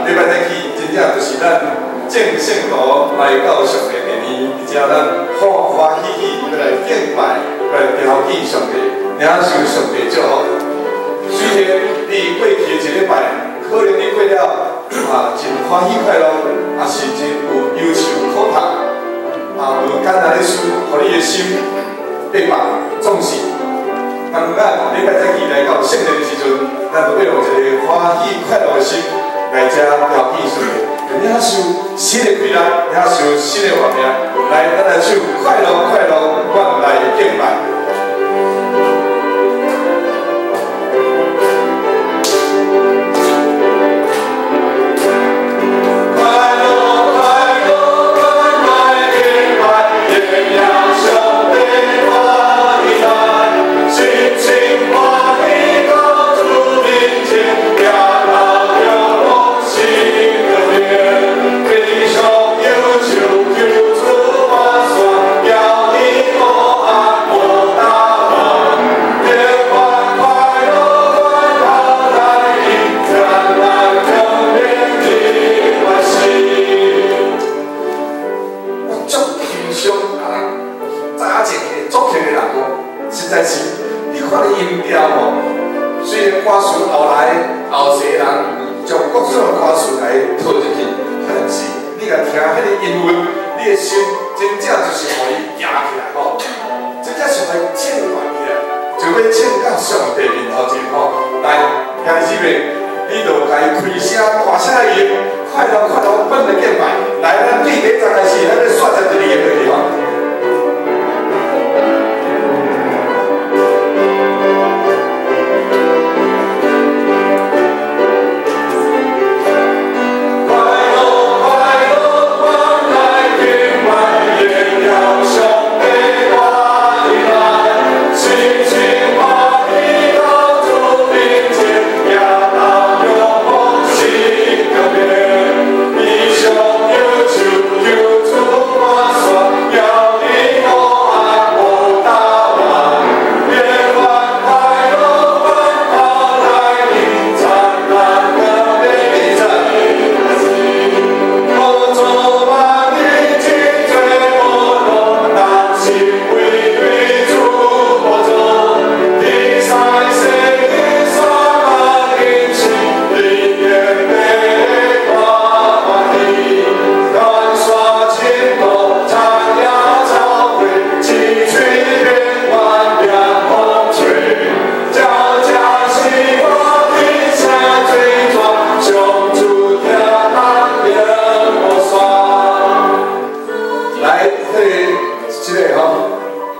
禮拜早起，真正就是咱眾聖徒來到上帝殿裡，而且咱歡歡喜喜欲來敬拜，來朝見上帝，領受上帝祝福。雖然你過去的一禮拜，可能你過了啊真歡喜快樂，也是真有憂愁苦痛，啊有艱難的事，予你的心被綁總是。當咱禮拜早起來到聖殿的時陣，咱就欲用一个歡喜快樂的心來遮朝見上帝，領受新的氣力，領受新的活力。來，咱來唱快樂快樂，阮來敬拜。快樂快樂，阮來敬拜，榮耀上帝大能，心情歡喜到主面前，耶頭仰望新光明，悲傷憂愁求主抹煞，要你烏暗無答案，永遠快樂阮頭來迎，燦爛光明日月時。我足欣賞啊，早前的作曲的人哦，實在是，你看伊音調吼，雖然歌詞後來後世人將各種歌詞來套入去，但是你若聽彼个音韻，你的心真正就是予伊行起來吼，真正是予伊唱懸起來，就欲唱到上帝面頭前吼。來，兄弟姊妹，你就共伊開聲大聲來吟，快樂快樂，阮來敬拜。來，咱對第一節開始，咱欲煞接一个吟落去吼。快樂快樂，阮來敬拜，榮耀上帝大能，心情歡喜到主面前，耶頭仰望新光明，悲傷憂愁求主抹煞，要你烏暗無答案，永遠快樂阮頭來迎，燦爛光明日無阻萬里真濟無路，人心為對主寶座，天使世山馬人生，你願欲大歡喜，關山青路長野草花，青翠變幻涼風吹，悄悄是我天聲水泉，上主聽咱永無煞。來，這個吼，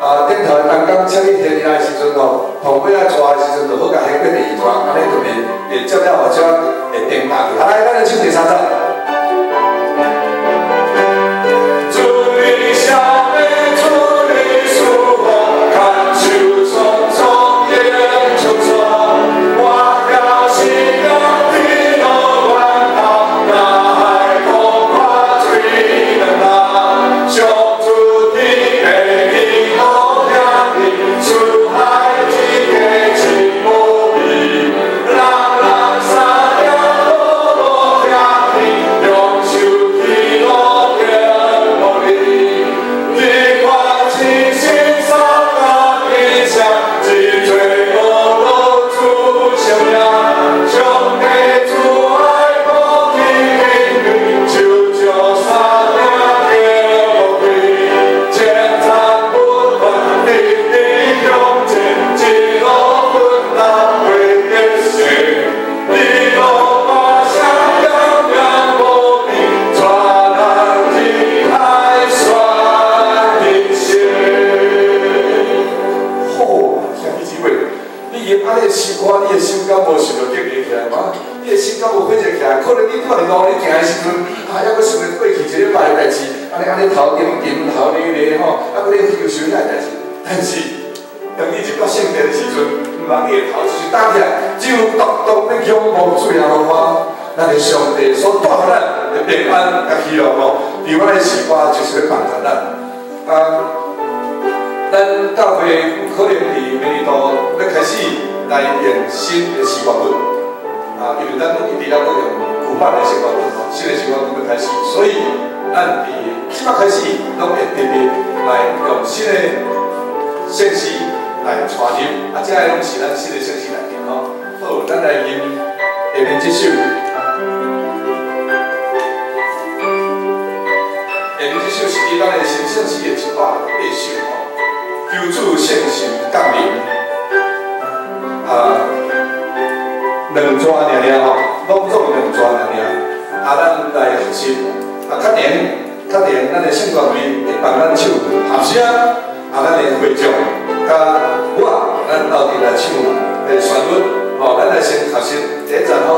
啊，頂頭的同工請你提來的時陣吼，頭尾仔逝的時陣，就好共彼過第二逝，按呢就袂會接了後才會顛倒去。好，來，咱來唱第三節。主你笑美，主你祝福，牽手匆匆迎出錯，我交心甲天路源頭，大海廣闊水長流，上主天地天路兄弟，四海一家親無比，人人三條路路兄弟，享受喜樂幸福里，你看痴心三甲吉祥，真濟無路主生命，上帝慈愛無期應允，手掌三鼎幸福開，千載不斷，直直向前，一路奮鬥過得勝，你路歌聲響響無比，帶咱入海選人生。好，兄弟姊妹，你吟按呢詩歌，你的心敢無受著激勵起來嗎？你的心敢無火熱起來？可能你拄佇路咧行的時陣，啊，猶閣想著過去一禮拜的代誌，按呢按呢頭沉沉頭咧咧吼，啊，閣咧憂愁遐代誌。但是，當你入到聖殿的時陣，毋通你的頭就是擔起來，只有獨獨欲仰望主耶和華，咱的上帝所帶予咱的平安佮喜樂吼，佇阮的詩歌就是欲幫助咱。啊，咱教會有可能佇明年度欲開始來用新的詩歌本，啊，因為咱攏一直猶閣用舊版的聖歌本吼，新的聖歌本欲開始，所以咱佇這擺開始，攏會特別來用新的聖詩來帶入，啊，這个攏是咱新的聖詩內面吼。好，咱來吟下面這首。下面這首是佇咱的新聖詩的108首吼，求主聖神降臨，啊，兩逝爾爾吼，攏總兩逝爾爾，啊，咱來學習，啊，較然較然，咱的聖歌隊會幫咱唱合聲，啊，咱的會長佮我，咱鬥陣來唱彼个旋律，吼，咱來先學習第一節吼。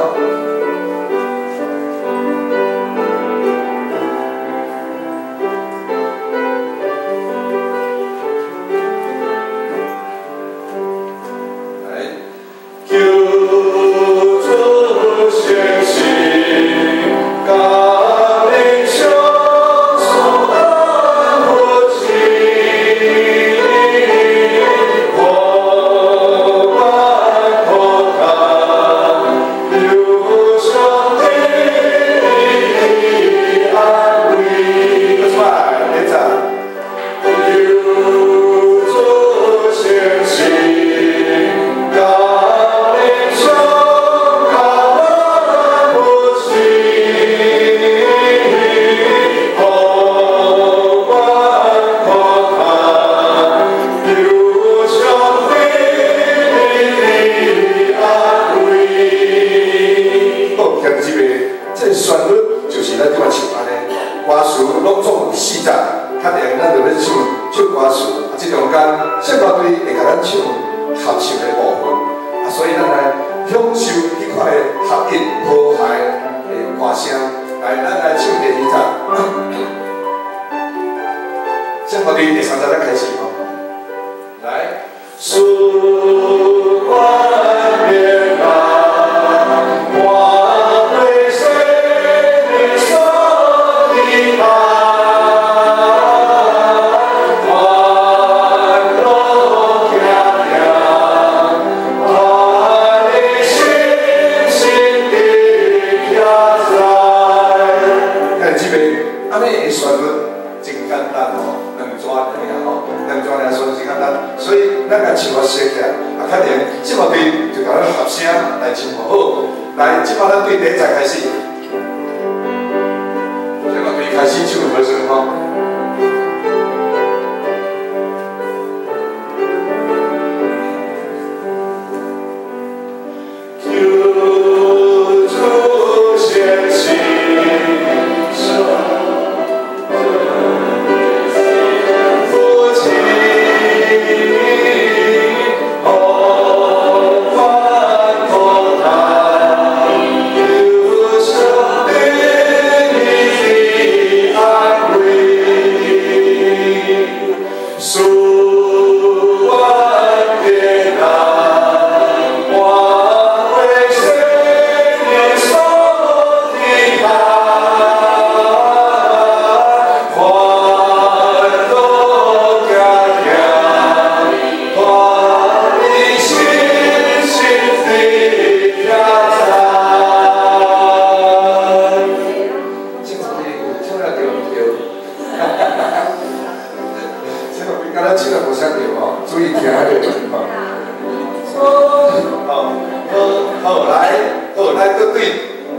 求主聖神降臨，相送安福氣，福滿可嘆，求上帝的安慰。閣出來，第一節。求主聖神降臨，相交福氣，福滿可嘆，求上帝的安慰。好，兄弟姊妹，這個旋律就是咱這擺唱按呢，歌詞攏總有四節，較定咱就欲唱唱歌詞，啊，這中間聖歌隊會共咱唱合唱的部分，啊，所以咱來享受彼款的合一和諧的歌聲。來，咱來唱第二節，聖歌隊第三節才開始吼。來，賜冠冕啊，我對聖靈所的愛，歡樂行行，我的信心的徛在。兄弟姊妹，按呢的旋律真簡單吼，兩逝爾爾吼，兩逝爾旋律真簡單，所以咱共唱啊熟起來，啊，較然這馬隊就共咱合聲來唱好。來，這馬咱對第一節開始，這馬隊開始唱和聲吼。求主聖神，福氣，福滿可嘆，求上帝的安慰，賜冠冕啊，我為聖靈所的愛，歡樂行行，我的信心的徛在。這個有唱了對毋對？這個敢若唱了無啥對吼，注意聽彼個吼。好，好，好，來，好，來，閣對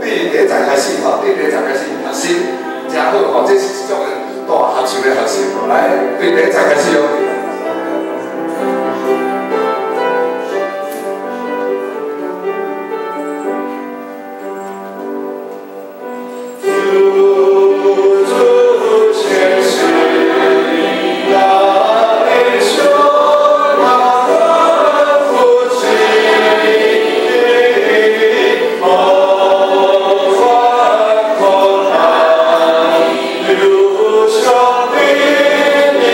對第一節開始吼，對第一節開始學習，誠好吼，這是一種大合唱的學習吼，來，對第一節開始哦。求主聖神降臨，相交福氣，福滿可嘆，求上帝的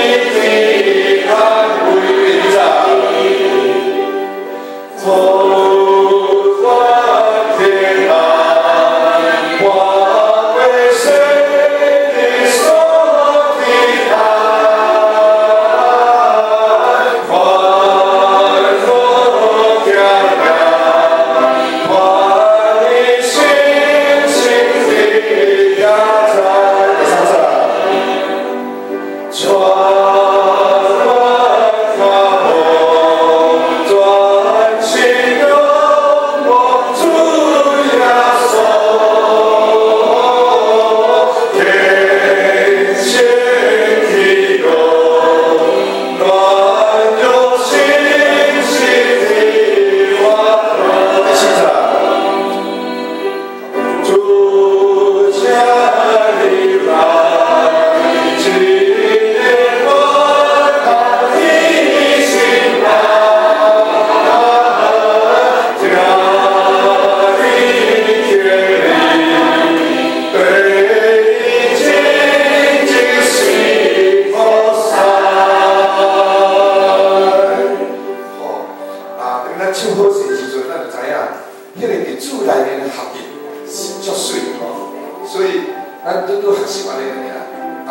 爾。啊，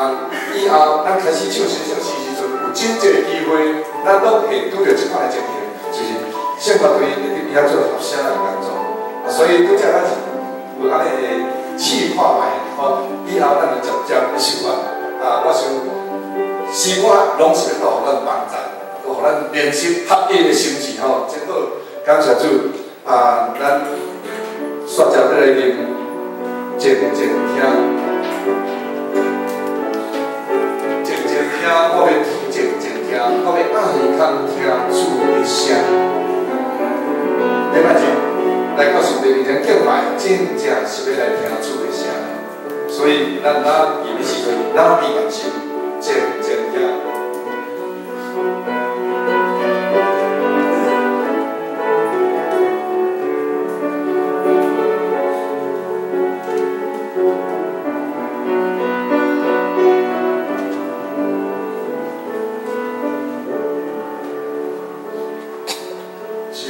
以後咱開始唱新聖詩時陣，有真濟機會，咱攏會拄著這款的情形，就是聖樂隊一直遐做合聲的工作。啊，所以拄則咱是有按呢的試看覓，吼，以後咱就漸漸的習慣。啊，我想詩歌攏是欲予咱幫助，閣予咱練習合一的心志，吼，真好。感謝主，啊，咱煞接來啉靜靜聽。靜靜聽，我欲靜靜聽，我欲愛康聽主的聲。禮拜日來到上帝面前敬拜，真正是欲來聽主的聲。所以咱若入去時陣，若閉目睭，靜靜聽。靜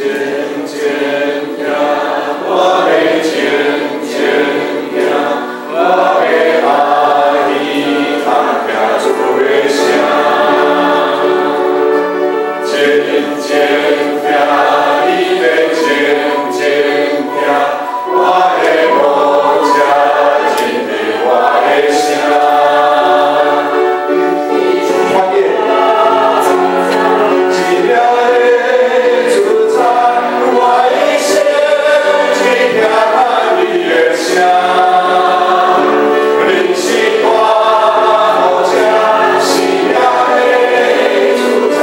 靜聽，我欲靜靜聽，我欲愛通聽主的聲。靜靜聽，伊欲靜靜聽，我的牧者認得我的聲。翻譯。生命的主宰，我一生只聽你的聲。你是我牧者，生命的主宰，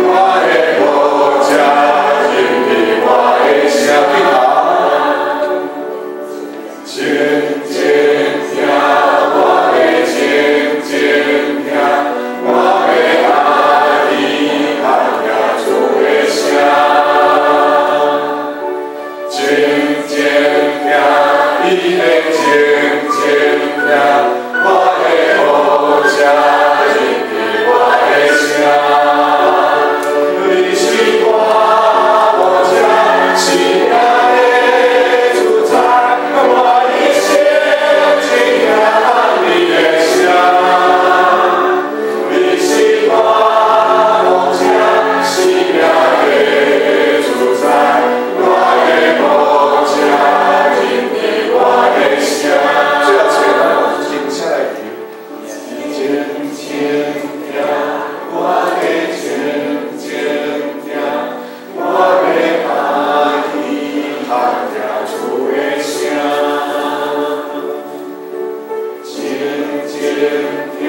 我的牧者認得我的聲。靜靜聽，我欲靜靜聽，我欲愛通聽主的聲。靜靜聽，伊欲靜靜聽，我的牧者認得我的聲。你是我牧者，生命的主宰，我一生只聽你的聲。你是我牧者，生命的主宰，我的牧者認得我的聲。最後一個，咱用輕聲來求。靜靜聽，我欲靜靜聽，我欲愛通聽主的聲。靜靜聽，